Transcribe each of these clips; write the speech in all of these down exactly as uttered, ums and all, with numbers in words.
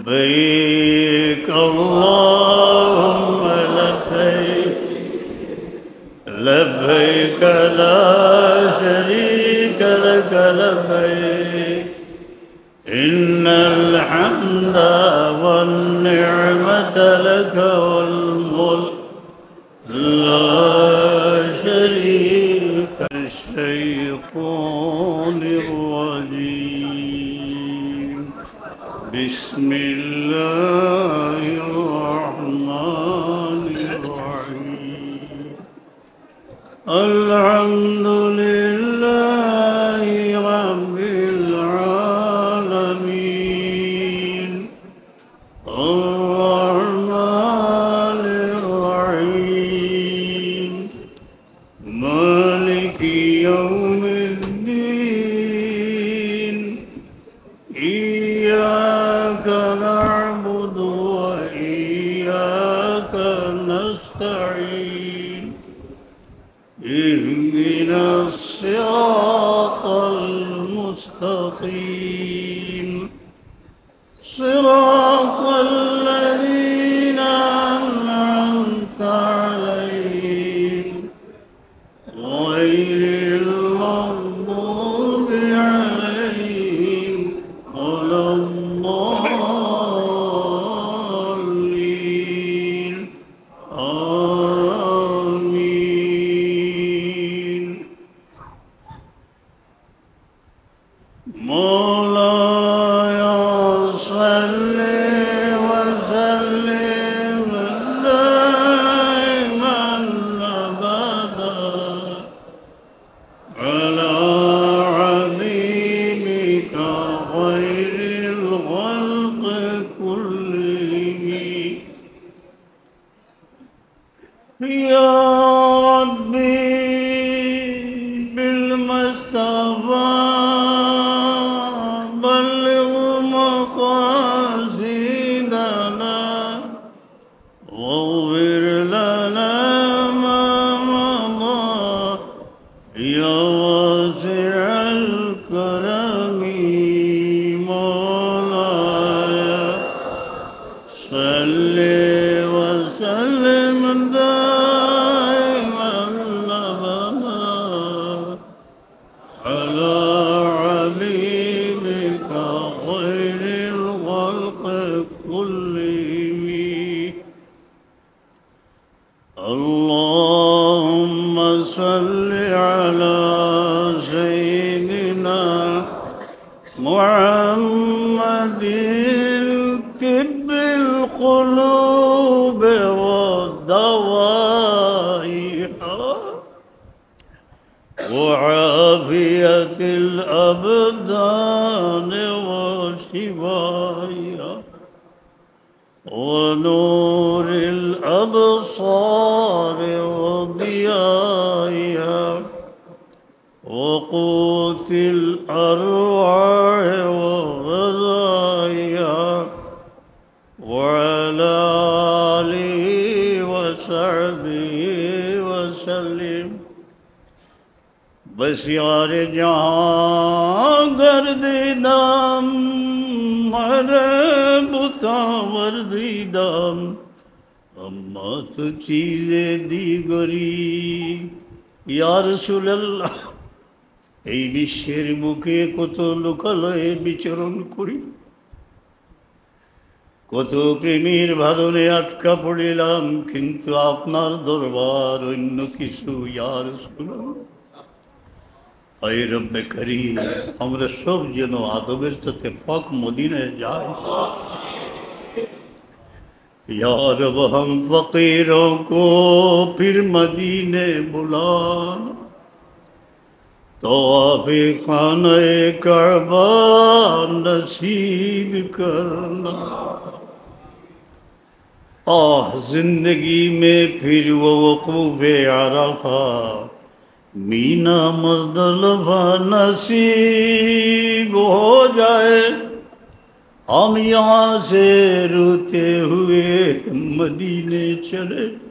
لبيك اللهم لبيك، لبيك لا شريك لك لبيك، إن الحمد والنعمة لك والملك، لا شريك. الشيطان الرجيم. بسم الله الرحمن الرحيم. الحمد لله رب العالمين. الرحمن الرحيم. مالك يوم الدين. إياك نعبد وإياك نستعين. اهدنا الصراط المستقيم. صراط الذين أنعمت عليهم غير المغضوب عليهم ولا الضالين. آمين. مولاي صل وسلم دائما أبدا على حبيبك خير الخلق كلهم. يا ربي بالمصطفى بلغ مقاصدنا واغفر لنا ما مضى يا واسع الكرم. مولاي صل وسلم دائما أبدا على حبيبك خير الخلق كلهم. اللهم صل على سيدنا محمد طب القلوب ودوائها وعافية الأبدان وشفائها ونور الأبصار وضيائها وقوت الأرواح وغذائها وعلى آله وصحبه وسلم. بسیار جہاں گردیدم، ہر بتاں وردیدم، اما تو چیزے دیگری۔ یا رسول اللہ، এই বিশ্বের বুকে কত লোকালয়ে বিচরণ করি, কত প্রেমীর ভাদনে আটকা পড়িলাম, কিন্তু আপনার দরবার অন্য কিছু, ইয়া রাসূলুল্লাহ। আয় রব্বে করিম, আমরা সব যেন আদবের সাথে পাক মদিনায় যাই। یا رب، ہم فقیروں کو پھر مدینے بلانا، طواف خانہ کعبہ نصیب کرنا۔ آہ، زندگی میں پھر وہ وقوف عرفہ، مینا مزدلفہ نصیب ہو جائے، ہم یہاں سے روتے ہوئے مدینے چلے۔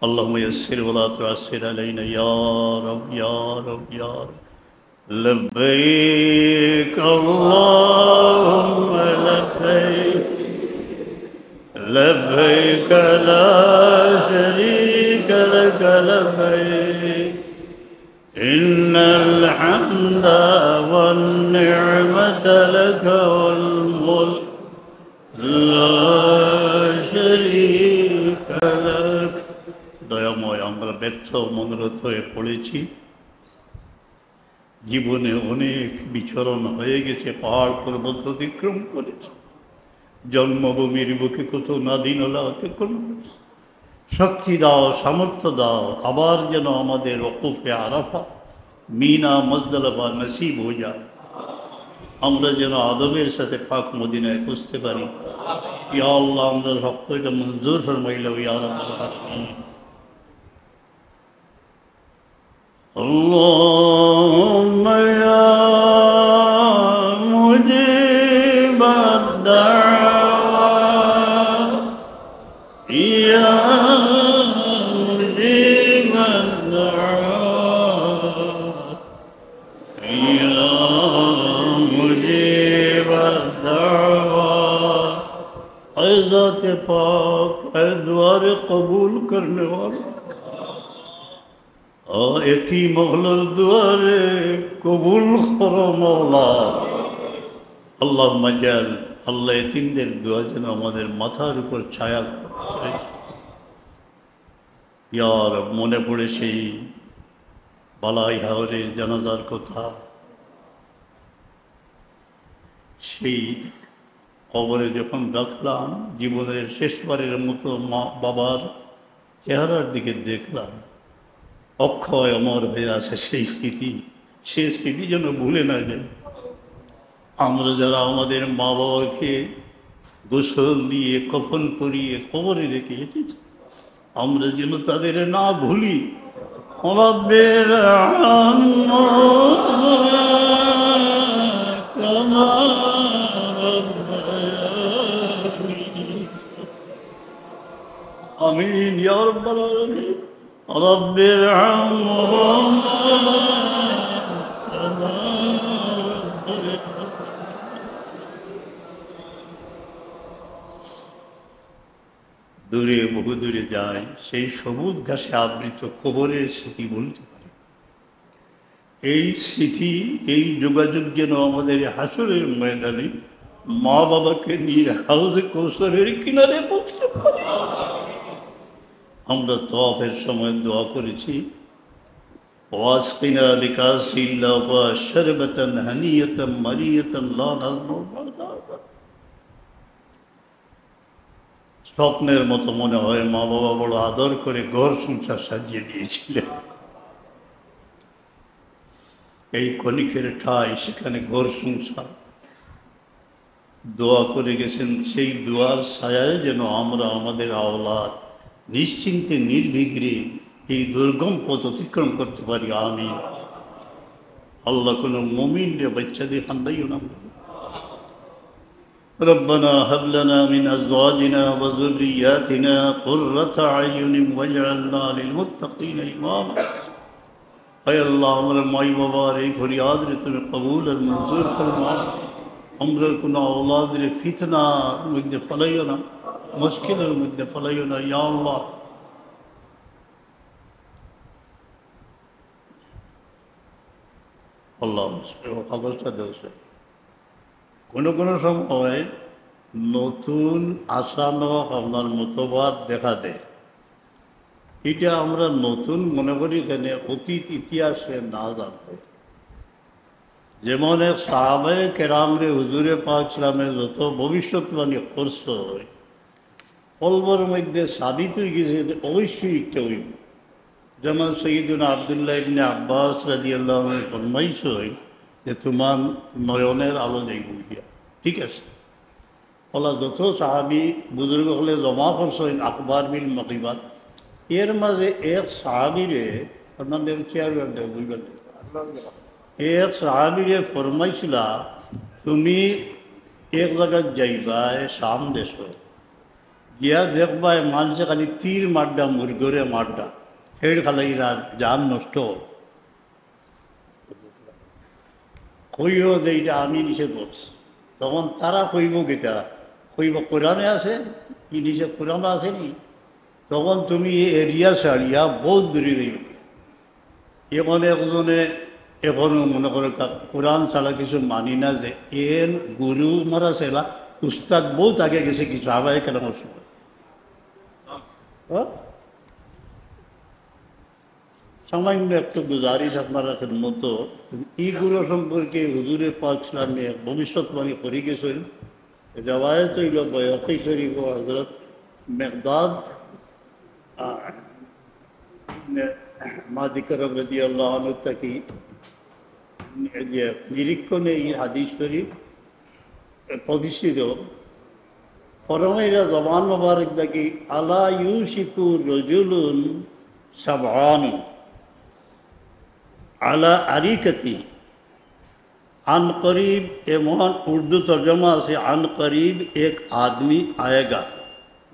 اللهم يسر ولا تعسر علينا يا رب، يا رب، يا رب۔ لبيك اللهم لبيك، لبيك لا شريك لك لبيك، إن الحمد والنعمة لك والملك، لا شريك لك. দয়াময়, আমরা ব্যর্থ মনোরথ হয়ে পড়েছি। জীবনে অনেক বিচরণ হয়ে গেছে, পাহাড় পর্বত অতিক্রম করেছি, জন্মভূমির বুকে কত নদী নালা অতিক্রম করেছি। শক্তি দাও, সামর্থ্য দাও, আবার যেন আমাদের ওকুফে আরাফা, মিনা, মুজদালিফা নসিব হয়ে যায়। আমরা যেন আদবের সাথে পাক মদিনায় পৌঁছতে পারি। ইয়া আল্লাহ, আমরার হক এটা মঞ্জুর ফরমাইলাও, ইয়া রাব্বাল আলামিন। اللهم يا مجيب الدعوات، يا مجيب الدعوات، يا مجيب الدعوات. اے ذات پاک، اے دعا رے قبول کرنے والا، ও এতিম অকলর দোয়ারে কবুল করো মাওলা। আল্লাহুম্মা জাল, আল্লাহ, এতিমদের দোয়া যেন আমাদের মাথার উপর ছায়া করে। ইয়া রব, মনে পড়ে সেই বালাই হাওরের জানাজার কথা। সেই কবরে যখন রাখলাম, জীবনের শেষবারের মতো মা বাবার চেহারার দিকে দেখলাম, অক্ষয় অমর হয়ে আছে সেই স্মৃতি। সেই স্মৃতি যেন ভুলে না যাই। আমরা যারা আমাদের মা বাবাকে গোসল দিয়ে, কফন পরিয়ে কবরে রেখে এসেছি, আমরা যেন তাদের না ভুলি। رب ارحمهما كما ربياني. آمين يا رب العالمين. رب ارحمهما كما ربياني. দূরে, বহু দূরে যাই, সেই সবুজ ঘাসে আবৃত কবরের স্মৃতি ভুলতে পারি। এই স্মৃতি, এই যোগাযোগ যেন আমাদের হাশরের ময়দানে মা বাবাকে নিয়ে হাউজে কৌসরের কিনারে পৌঁছতে পারে। আমরা তওয়াফের সময় দোয়া করেছি, واسقنا بكأس الله شربة هنيئة مريئة لا نظمأ بعدها أبدا. স্বপ্নের মতো মনে হয় মা বাবা বড় আদর করে ঘর সংসার সাজিয়ে দিয়েছিলেন। এই ক্ষণিকের ঠাঁই, সেখানে ঘর সংসার। দোয়া করে গেছেন, সেই দোয়ার ছায়ায় যেন আমরা আমাদের আওলাদ নিশ্চিন্তে নির্বিঘ্নে এই দুর্গম পথ অতিক্রম করতে পারি। আমিন। আল্লাহ, কোনো মুমিনরে বাচ্চাদের কান্দাইও না। ربنا هب لنا من أزواجنا وذرياتنا قرة أعين واجعلنا للمتقين إماما. আয় আল্লাহ, আমরা মাই বাবার এই ফরিয়াদরে তুমি কবুল আর মঞ্জুর ফরমাও। আমরা কোনো আওলাদরে ফিতনার মধ্যে ফেলাইও না, মুশকিলের মধ্যে ফেলাইও না, ইয়া আল্লাহ। আল্লাহ, কাগজটা দেও স্যার। কোনো কোনো সময় নতুন আচানক আপনার মতবাদ দেখা দেয়, এটা আমরা নতুন মনে করি কেনে অতীত ইতিহাসে না জানতে। যেমন এক সাহাবায়ে কেরামরে হুজুরে পাক সাল্লামে যত ভবিষ্যৎবাণী করছইন, কলবর মধ্যে সাবিত হয়ে গেছে যে অবশ্যই একটা হইব। যেমন সৈয়দুনা আব্দুল্লাহ ইবনে আব্বাস রাদিয়াল্লাহু আনহু ফরমাইছইন যে তোমার নয়নের আলো যাইব গিয়া। ঠিক আছে, ওলা যত সাহাবি বুজুর্গ হলে জমা করছইন আখবার বিল মগিবাত, এর মাঝে এক সাহাবিরে, আপনাদের চেয়ার দেব, বুঝবেন, এক সাহাবিরে ফরমাইছিলা, তুমি এক জায়গায় যাইবায় শাম দেশো, গিয়া দেখবায় মানষে খালি তীর মারডা, মুরগরে মারডা, ফের খালাইরা জান নষ্ট। কইও যে ইটা আমি নিষেধ করছি। তখন তারা কইব কিতা? কইব কোরআনে আছে, কি নিষেধ কোরআনে আছে নি? তখন তুমি এই এরিয়া ছাড়িয়া বহুত দূরে যাইবে। এখন একজনে এখনো মনে করে কা-, কোরআন ছাড়া কিছু মানি না, যে এন গুরু মারা ছেলা উস্তাদ বহুত আগে গেছে কি সাহাবায়ে কেরামর সময়। হ্যাঁ? সামান্য একটু গুজারিশ আপনারা খেদমতো, এই গুরু সম্পর্কে হুজুরে পাক সাল্লামে ভবিষ্যৎবাণী করে গেছেন। রেওয়ায়েত হইল বাইহাকী শরীফ ও হযরত মিকদাদ, আহ, ইবনে মাদি কারব রাদিয়াল্লাহু আনহু থাকি যে নিরীক্ষণে এই হাদিস শরীফ প্রতিষ্ঠিত। ফরমাইরা জবান মোবারক থাকি, "আলা ইউশিকু রাজুলুন শাবআন আলা আরিকাতি।" আন করিব, এমন উর্দু তর্জমা আছে, "আন করিব এক আদমি আয়েগা",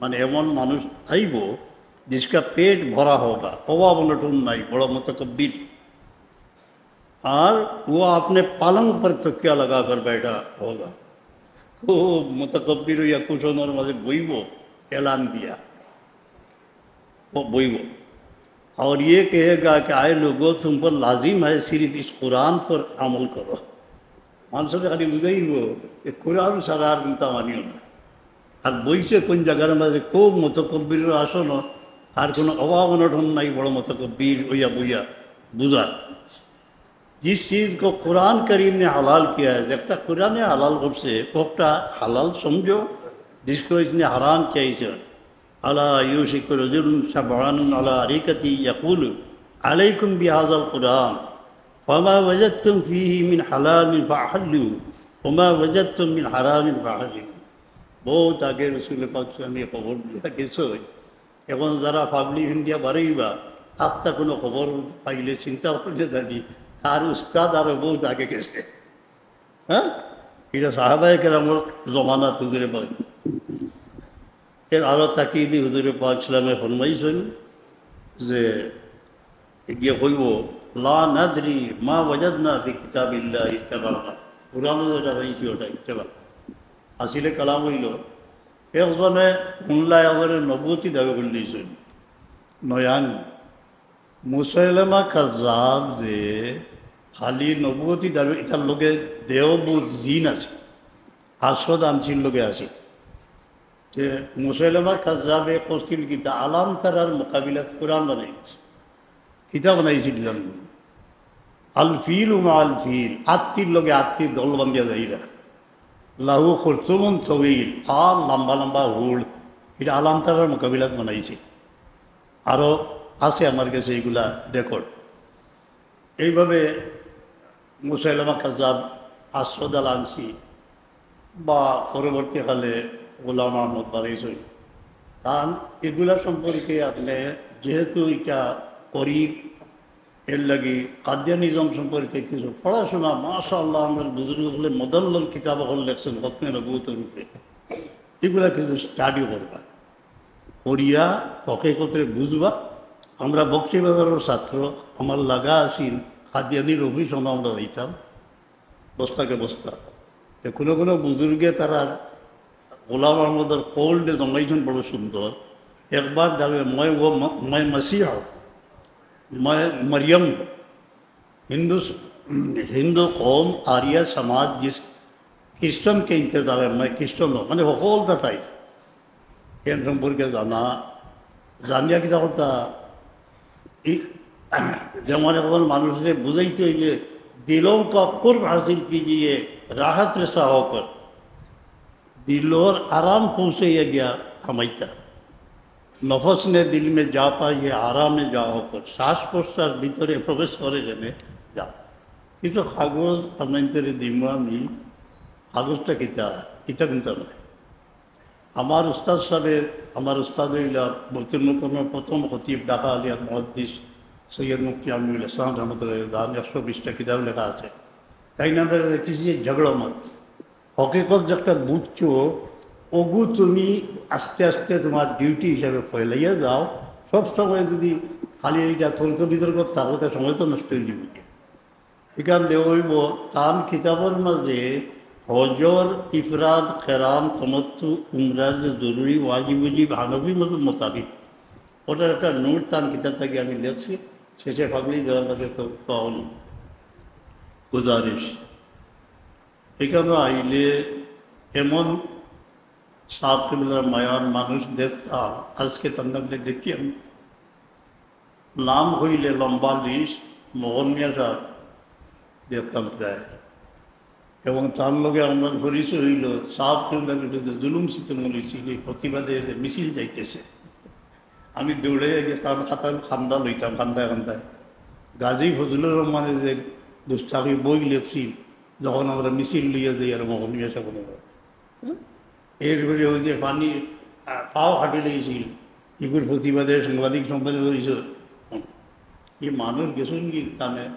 মানে এমন মানুষ আইব, "জিসকা পেট ভরা হোগা", অভাব অনটন নাই, বড় মুতাকাব্বির। আর "ও আপনে পালং পর তকিয়া লাগা কর বেঠা হোগা", খুব মুতাকাব্বির হইয়া কুশনর মাঝে বইব, এলান দিয়া। ও বইব। "और ये कहेगा कि आए लोगों, तुम पर लाजिम है सिर्फ इस कुरान पर अमल करो।" মানুষরে খালি বুঝাইব যে কোরআন ছাড়া আর কুনতা মানিও না। আর বইছে কোন জাগার মাঝে, খুব মুতাকাব্বির আসন, আর কোনো অভাব অনটন নাই, বড় মুতাকাব্বির হইয়া বইয়া বুঝার। जिस चीज़ को कुरान करीम ने हलाल किया है, যেটা কোরআনে হালাল করছে, ওটা হালাল समझो, जिसको इसने हराम किया है। अला यूशिकु रजुलुन शबआनुन अला अरीकती यकूलु अलैकुम बिहाज़ल कुरान, फमा वजदतुम फीही मिन हलालिन फअहल्लू, वमा वजदतुम मिन हरामिन फअहरिमू। বহুত আগে রসুল পাক সাল্লাল্লাহু আলাইহি ওয়াসাল্লাম খবর দিয়া গেছে। এখন যারা পাগড়ি পিন্দিয়া বারইবা, আস্তা কোনো খবর পাইলে চিন্তা করলে জানি, তার উস্তাদ আরো বহুত আগে গেছে। হ্যাঁ, এটা সাহাবায়ে কেরামর জমানা তুজরে পাই। এর আরো তাকিদি হুজুরে পাক সাল্লামে ফরমাইছেন যে গিয়ে কইব, "লা নাদরি মা ওয়াজাদনা ফি কিতাবিল্লাহি ইত্তাবানা।" কোরআনে যেটা হয়েছে ওটা ইত্তেবা। আসলে কালাম হইল, একজনে হুনলা, একজনে নবুয়তি দাবি করে দিয়েছেন। নয়ান মুসাইলামা কাজ্জাব যে খালি নবুয়তি দাবি, এটার লগে দেও বহুত জিন আছে, আসওয়াদ আনসির লগে আছে। যে মুসাইলামা কাজ্জাবে করছিল কিতা, আলাম তারার মোকাবিলাত কোরআন বানাই দিছে। কিতা বানাইছিল জানো? আল ফিল উমা আল ফিল, আত্তির লগে আত্তির দল বান্ধিয়া যাইরা। লাহু খুরতুমুন তবিল, আর লম্বা লম্বা হুড়, এটা আলাম তারার মোকাবিলাত বানাইছে। আরো আছে আমার কাছে এগুলা রেকর্ড। এইভাবে মুসাইলামা কাজ্জাব, আসওয়াদ আল আনসি বা পরবর্তীকালে গোলাম আহমদ বারেইছই, তান এগুলা সম্পর্কে আপনি যেহেতু এটা করি, এর লাগি কাদিয়ানিজম সম্পর্কে কিছু পড়াশোনা, মাশাআল্লাহ, আমার বুজুর্গ হলে মদল্লর কিতাব হল লেখছেন হতমে নবুয়তের উপরে, এগুলা কিছু স্টাডি করবা, করিয়া হকিকতরে বুঝবা। আমরা বক্সিবাজারের ছাত্র, আমার লাগা আছিল কাদিয়ানির অফিস, আমরা যাইতাম বস্তাকে বস্তা। তো কোনো কোনো বুজুর্গে তারার গোলাম আহমদর কৌলটা জমাইছেন বড় সুন্দর। একবার দাবি, "মই ও ম-, মই মসিহ, মই মরিয়ম।" হিন্দু স-, হিন্দু কৌম, আরিয়া সমাজ, জিস খ্রিস্টানকে ইন্তজার, মই খ্রিস্টান, মানে হকলতা তাই। এন সম্পর্কে জানা, জানিয়া কিতা করতা? ই-, যেমন এখন মানুষরে বুঝাইতে হইলে, "দিলোঁ কা কুরব হাসিল কিজিয়ে, রাহত রসা হোকর।" দিলর আরাম পৌঁছাইয়া গিয়া হামাইতা। "নফস নে দিল মে যা পাই হে আরামে যা হোকর।" শ্বাস প্রশ্বাস ভিতরে প্রবেশ করে জেনে যা। কিছু কাগজ আপনাইন্তরে দিমু আমি, কাগজটা কিতা, ইটা কিন্তু নয়। আমার উস্তাদ সাহেব, আমার উস্তাদ হইলা বৈতুল মুকাররমর প্রথম খতিব, ঢাকা আলিয়া মুহাদ্দিস সৈয়দ মুফতি আমিনুল ইসলাম রহমতুল্লাহ, দান একশো বিশটা কিতাব লেখা আছে। তাইন আমরা দেখছি যে ঝগড়া মত, হকিকত যেটা বুঝছো, ওগু তুমি আস্তে আস্তে তোমার ডিউটি হিসাবে ফেলাইয়া যাও। সব সময় যদি খালি এইটা তর্ক বিতর্ক থাকো, তার সময় তো নষ্ট হয়ে যাবে। এখান দেওয়া অইবো তান কিতাবর মাঝে হজর, ইফরাদ, কেরান, তমাত্তু, উমরার যে জরুরি ওয়াজিব উজিব হানাফি মজহাব মোতাবিক, ওটার একটা নোট তান কিতাব থাকি আমি লেখছি। শেষে ফাগড়ি দেওয়ার মাঝে তো পাওনি গুজারিশ। এখানো আইলে এমন সাব কিবলার মায়ার মানুষ দেখতাম, আজকে তার নামে দেখি আমি। নাম হইলে লম্বা লিস্ট, মোহন মিয়া সাহেব দেখতাম প্রায়। এবং তার লগে আমার পরিচয় হইল, সাব কিবলার বিরুদ্ধে জুলুম সিতম হইছিল, এই প্রতিবাদে যে মিছিল যাইতেছে। আমি দৌড়ে গিয়ে তার খাতার খান্দা লইতাম, খান্দায় খান্দায়। গাজী ফজলুর রহমানের যে গুস্তাখি বই লেখছিল, যখন আমরা মিছিল লইয়া যাই আর মোহন মিয়া সাহেব বলে, এরপরে ওই যে পানি, আহ, পাও হাঁটে লেগেছিল, এগুলোর প্রতিবাদে সাংবাদিক সম্মেলন করেছিল। এই মানুষ গেছেন কি কামে?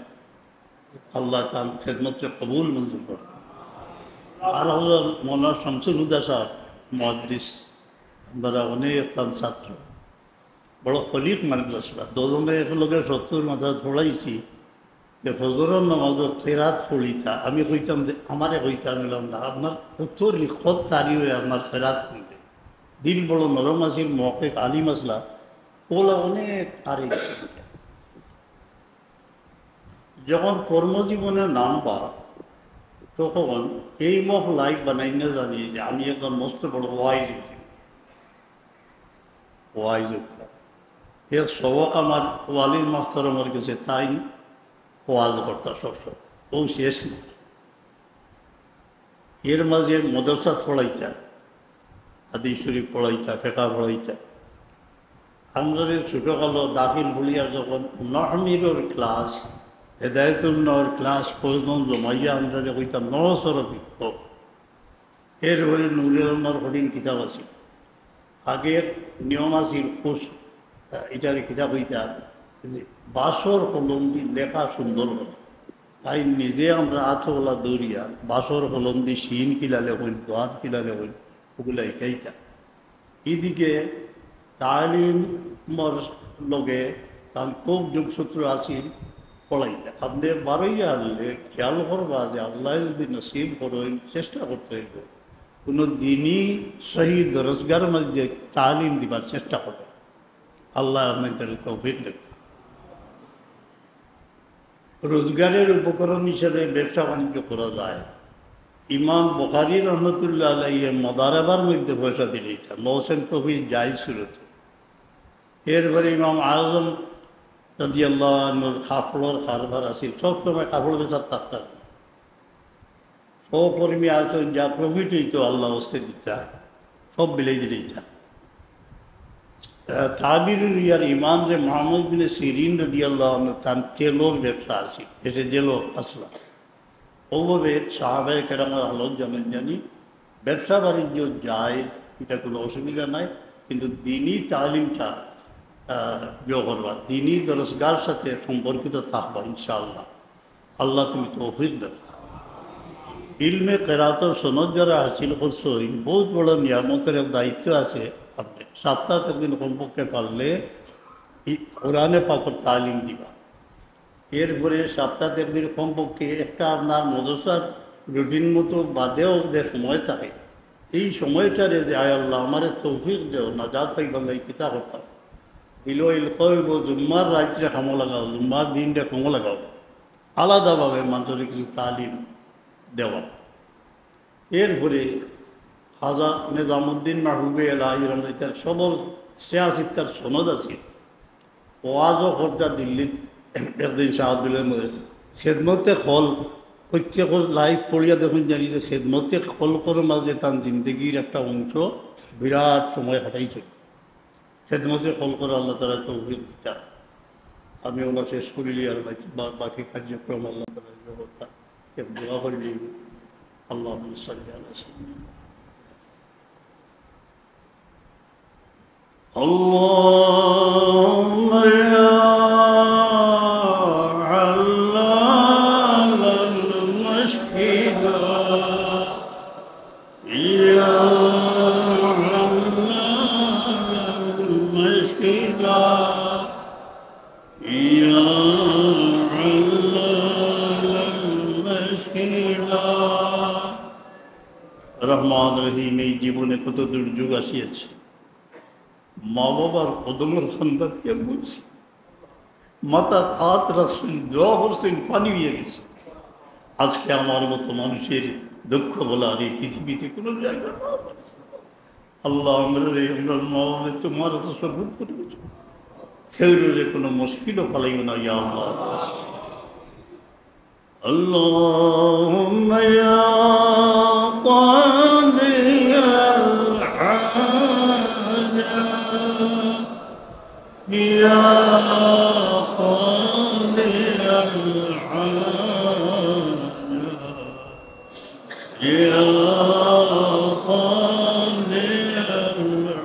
আল্লাহ তান খেদমতরে কবুল মঞ্জুর করে। আর হলো মৌলানা শামসুল হুদা সাহেব, মুহাদ্দিস, আমরা অনেক তান ছাত্র, বড় খলিক মানুষ আসলা। দুজনে একলগে সত্তর মাথা পড়াইছি, যে ফজরর নামাজও কেরাত পড়িতা। আমি কইতাম যে, আমারে কইতাম, বললাম, "না, আপনার উত্তর লিখত তারি হয়ে আপনার কেরাত শুনবে।" দিল বড় নরম আছিল, মহকেক আলিম আসলা, ওলা অনেক আরে। যখন কর্মজীবনে নামবা, তখন এইম অফ লাইফ বানাই না জানি যে আমি একজন মস্ত বড় ওয়াইজ হইছি। ওয়াইজ হইতাম। এক সবক আমার ওয়ালিদ মাস্টার আমার গেছে, তাই ওয়াজ করতা সব সব। ও শেষ না। এর মাঝে মাদ্রাসা পড়াইতা, হাদিস শরীফ পড়াইতা, ফেকা পড়াইতা। আমরা ছোটকালো দাখিল বলিয়ার যখন নাহমিরর ক্লাস, হেদায়তুল নূর ক্লাস, কয়েকজন জমাইয়া আমরা কইতাম নসরফি। এরপরে নুরুল আলমার কঠিন কিতাব আছে। আগে নিয়ম আছিল, খুশ, আহ, এটারে কিতাব হইতা, যে বাঁশর কলম দি লেখা সুন্দর হয়। তাই নিজে আমরা আতওয়ালা দৌড়িয়া বাঁশর কলম দি শিন কিলা লেখইন, দোয়াদ কিলা লেখইন, ওগুলা শিখাইতা। এদিকে তালিমর লগে তার খুব যোগসূত্র আছিল পড়াইতা। আপনি বারোই আনলে খেয়াল করবা যে আল্লাহ যদি নসিব করেন, চেষ্টা করতে হইব। কোনো দিনই সহি দরসগার মধ্যে তালিম দিবার চেষ্টা করবা। আল্লাহ আপনাদের তৌফিক দেবে। রোজগারের উপকরণ হিসেবে ব্যবসা বাণিজ্য করা যায়। ইমাম বুখারী রহমতুল্লাহ আলাইহি মদারাবার মধ্যে পয়সা দিলেইতা, লস এন্ড প্রফিট জায়েজ সুরতে। এরপরে ইমাম আজম রাদিয়াল্লাহু আনহুর কাপড়র কারবার আছিল, সবসময় কাপড় বেচার থাকতাম। সহকর্মী আছেন, যা প্রফিট হইতো আল্লাহ ওয়াস্তে দিতা, সব বিলাই দিলেইতা। আহ, তাবিরুল ইয়ার ইমাম যে মোহাম্মদ বিন সিরিন রাদিয়াল্লাহু আনহু, তার তেলর ব্যবসা আছিল, এসে জেলো আসলাম। ওভাবে সাহাবায়ে কেরামের হালত জানেন জানি, ব্যবসা বাণিজ্য যায়, এটা কোনো অসুবিধা নাই, কিন্তু দিনই তালিমটা, আহ, ইয়ে করবা, দিনই দরসগার সাথে সম্পর্কিত থাকবা ইনশাআল্লাহ। আল্লাহ তুমি তৌফিক দাও। ইলমে কেরাতর সনদ যারা হাসিল করছইন, বহুত বড় নিয়ামতের এক দায়িত্ব আছে। আপনি সপ্তাহে একদিন কমপক্ষে পারলে এই কোরআনে পাকর তালিম দিবা। এরপরে সপ্তাহে একদিন কমপক্ষে একটা আপনার মাদ্রাসার রুটিন মতো বাদেও যে সময় থাকে, এই সময়টারে যে, "আয় আল্লাহ, আমারে তৌফিক দেও, নাজাত পাইবার লাগি কিতা করতাম।" দিল ইল কইব, জুম্মার রাত্রে কামো লাগাও, জুম্মার দিনটা কামো লাগাও। আলাদাভাবে মানুষরে কিছু তালিম দেওয়া। এরপরে খাজা নিজামুদ্দিন মাহবুবে এলাহি রহমতুল্লাহ, তার সবর সিয়াসিত্তার সনদ আছে। ওয়াজও করতা দিল্লিত একদিন শাহ আব্দুলের মধ্যে। খেদমতে খল, প্রত্যেক লাইফ পড়িয়া দেখুন জানি যে খেদমতে খলকর মাঝে তার জিন্দগির একটা অংশ বিরাট সময় কাটাইছে। খেদমতে খলকর আল্লাহ তাআলা তৌফিক দিতা। আমি ওলা শেষ করিলি আর বাকি, বা-, বাকি কার্যক্রম আল্লাহ তাআলা ইয়ে করতা। এক দোয়া করিলি। আল্লাহুম্মা সাল্লি আলা সাইয়্যিদিনা। اللهم يا علام المشكلات، يا علام المشكلات، يا علام কত দুর্যোগ আসিয়াছে, মা বাবার কদমর কান্দাত গিয়া বইছি, মাথাত আত রাখছইন, দোয়া করছইন, পানি অইয়া গেছে। আজকে আমার মতো মানুষের দুঃখ বলার এই পৃথিবীতে কোনো জায়গা না। আল্লাহ, আমরারে, আমরার মা বাবারে তুমার আতো সুপর্দ করি দিছি। কেউরে কোনো মুশকিলো ফালাইও না, ইয়া আল্লাহ। اللهم يا قاضي الحاجات، يا قاضي الحاجات، يا قاضي الحاجات.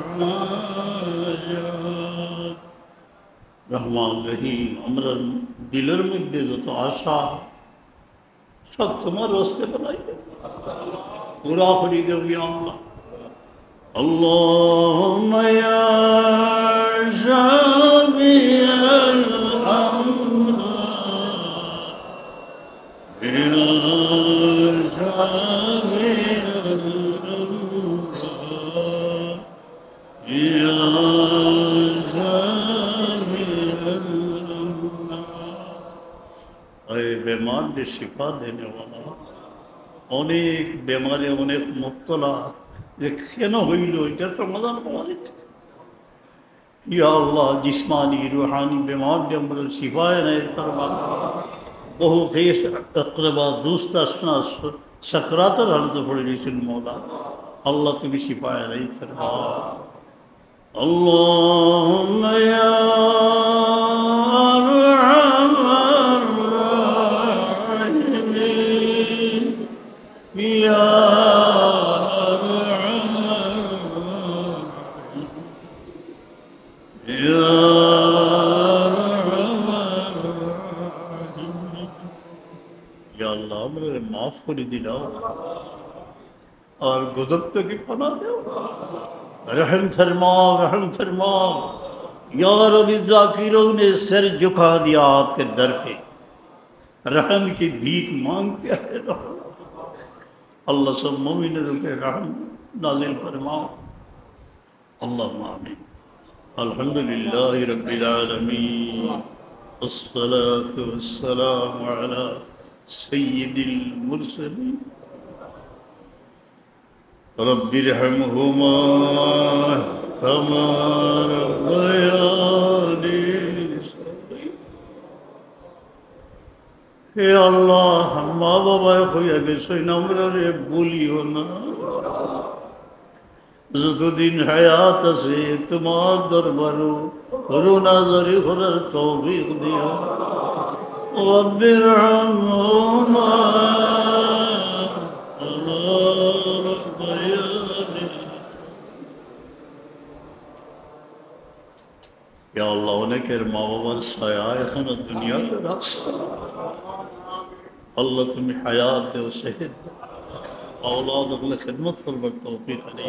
রহমান রহিম, আমরার দিলর মধ্যে যত আশা, সব তুমার ওয়াস্তে বানাই দেও, পুরা করি দেও, ইয়া আল্লাহ। اللهم يا شافي الأمراض، يا شافي الأمراض، يا شافي الأمراض. এই বেমাররে শিফা দেনেওয়ালা, অনেক বেমারে অনেক মুবতলা, যে কেন হইল, এটার সমাধান পাওয়া যাইতো। ইয়া আল্লাহ, জিসমানি, রুহানি বেমাররে আমরার শিফা এনায়েত ফরমা। বহু খেশ আকরাবা, দুস্ত আশনা স-, সাকরাতর হালতে পড়ে রইছইন মওলা। আল্লাহ, তুমি শিফা এনায়েত ফরমা। اللهم يا أرحم الراحمين، يا أرحم الراحمين، يا أرحم الراحمين. ইয়া আল্লাহ, আমরারে মাফ করি দিলাও। আর গজব থাকি পানা দেও। রহম ফরমাও, রহম ফরমাও। ইয়া রব্বি জাকিরোনে সর ঝুকা দিয়া আপকে দর পে রহম কি ভীখ মাংগতে আয়ে। আল্লাহ, সব মুমিনের উপরে রহম নাজিল ফরমাও। اللهم آمين. الحمد لله رب العالمين. والصلاة والسلام على سيد المرسلين. رب ارحمهما كما ربياني صغيرا. হে আল্লাহ, মা বাবায় কইয়া গেছইন, আমরারে ভুলিও না। যতদিন হায়াত আছে, তুমার দরবারো রুনাজারি করার তৌফিক দিও। رب ارحمهما كما ربياني. ইয়া আল্লাহ, অনেকের মা বাবার ছায়া এখনো দুনিয়াতে রাখছে। আল্লাহ, তুমি হায়াত দেও, সেহত দেও, আওলাদ অকলরে খেদমত করবার তৌফিক আনি।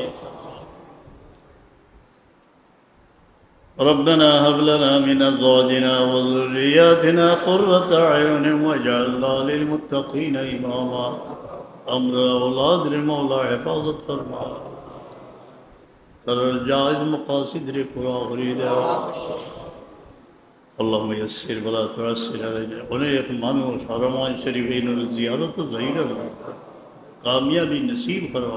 ربنا هب لنا من أزواجنا وذرياتنا قرة أعين واجعلنا للمتقين إماما. আমরার আওলাদরে মওলা হেফাজত ফরমা। তারার জায়েজ মাকাসিদরে পুরা করি দেও। اللهم يسر ولا تعسر علينا. অনেক মানুষ হারামাইন শরীফ ইনর জিয়ারত যাইরা না, কামিয়াবি নসিব করো।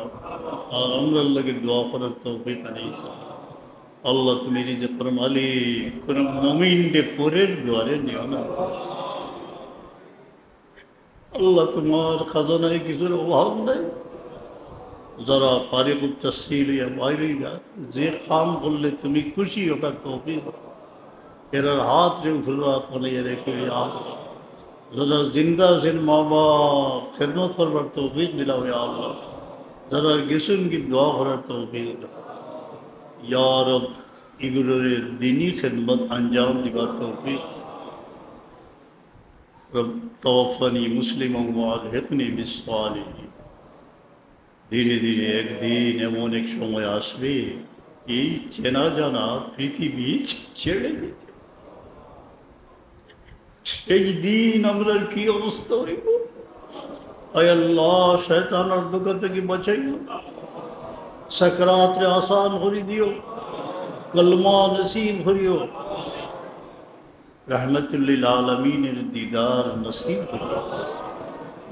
আর আমরার লাগি দোয়া করার তৌফিক আনি। আল্লাহ, তুমি রিজিকর মালিক, কোন মুমিনরে পরের দুয়ারে নিও না। আল্লাহ, তুমার খাজানায় কিছুর অভাব নাই। যারা ফারিগুত তাহসিল অইয়া বাইর অইরা, যে কাম করলে তুমি খুশি, ওটার তৌফিক দাও। এরার হাতরে উপরে বানাইয়া রাখো, ইয়া আল্লাহ। যারা জিন্দা আছইন, মা বাপ খেদমত করবার তৌফিক দিলাও, ইয়া আল্লাহ। যারা গেছইন গি, দোয়া করার তৌফিক দাও। ইয়া রব, ইগুলোরে দিনি খেদমত আঞ্জাম দিবার তৌফিক। রব, তাওয়াফফানি মুসলিমান ওয়া আলহিকনি বিস সালিহিন। ধীরে ধীরে একদিন এমন এক সময় আসবে, এই চেনা জানা পৃথিবী ছেড়ে দিতে। সেই দিন আমরার কি অবস্থা অইবো? আয় আল্লাহ, শয়তানর ধোকা থাকি বাঁচাইও। সাকরাতরে আসান করি দিও, কলমা নসিব করিও, রহমতুল্লিল আলামিনের দিদার নসিব করিও।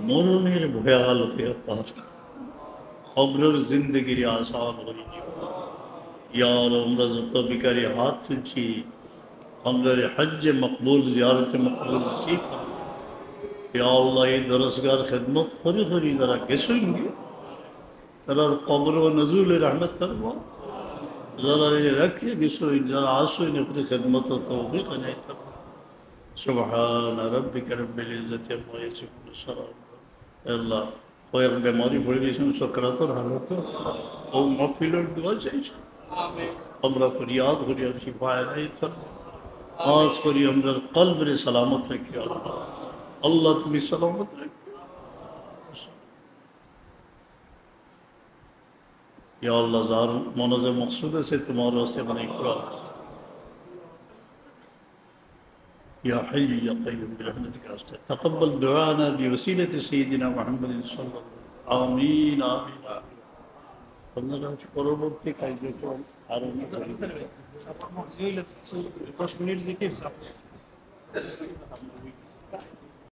মরণের ভয়াল ব্যাপার, কবরের জিন্দেগিরে আসান করি দিও। ইয়া আল্লাহ, আমরা যত ভিখারি হাত তুলছি, আমরারে হজ্জে মকবুল, জিয়ারতে মকবুল নসিব করো। ইয়া আল্লাহ, এই দরসগার খেদমত করি করি যারা গেছইন গি, তারার কবরো নজুলে রহমত ফরমাও। যারা এই রাখিয়া গেছইন, যারা আছইন, আপনি খেদমত তৌফিক এনায়েত ফরমাও। سبحان ربك رب العزة عما يصفون. السلام. আল্লাহ, কয়েক বেমারি পড়ি গেছইন, সকরাতর হালত, ও মাহফিলর দোয়া চাইছি। আমরা ফরিয়াদ করি আর শিফা এনায়েত ফরমাও। আজ করি আমরার কলবরে সালামত রাখিও আল্লাহ। আল্লাহ, তুমি সালামত রাখিও। ইয়া আল্লাহ, যার মনে যে মকসুদ আছে, তোমার ওয়াস্তে বানাই করা। يا حي يا قيوم برحمتك أستغيث. تقبل دعاءنا بوسيلة سيدنا محمد صلى الله عليه وسلم. آمين، آمين، آمين. আপনারা পরবর্তী কার্যক্রম আরম্ভ করবেন। দশ মিনিট জিকির, স্যার।